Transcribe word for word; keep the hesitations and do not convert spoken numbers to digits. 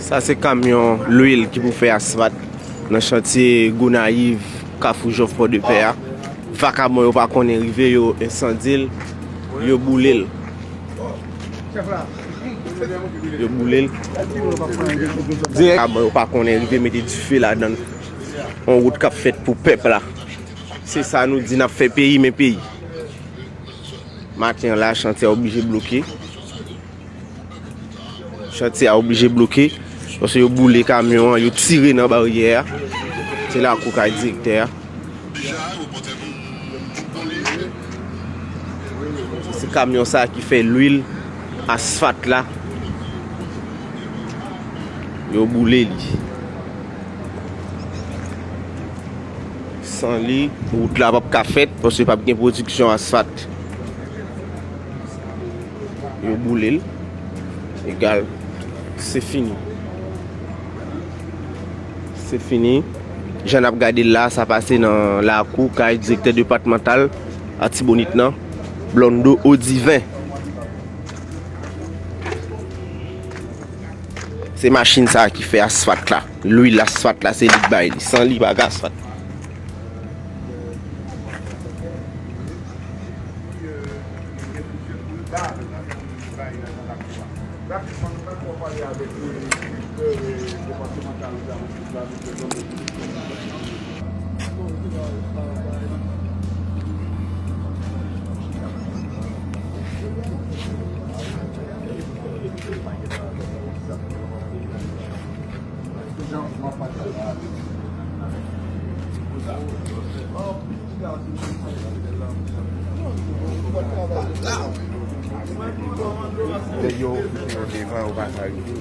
Sa se kamyon lwil ki pou fè asfalt nan chantye Gonayiv, Kafou Jòf, Pòdepè a. Vakabon yo pa konnen rive, yo ensandye l, yo boule l. Yo boule l. Dirèk. Vakabon yo pa konnen rive mete dife ladan l. On wout k ap fèt pou pèp la. Se sa nou di, n ap fè peyi, men peyi. Maten an la, chantye a oblije bloke. Chantye a oblije bloke, paske yo boule kamyon an, yo tire nan baryè a. Se lakou kay direktè a. Se kamyon sa ki fè lwil asfalt la. Yo boule li. San li, wout la p ap ka fèt, paske p ap gen pwodiksyon asfalt. Yo boule l. Egal. Se fini. Se fini. Jan n ap gade l la, sa pase nan lakou kay direktè depatmantal Atibonit nan, Blondo Odiven. Se machin sa a ki fè asfalt la. Lwil asfalt la, se li k bay li. San li, pa gen asfalt. Nèg yo, yo devan, yo pa ka rive.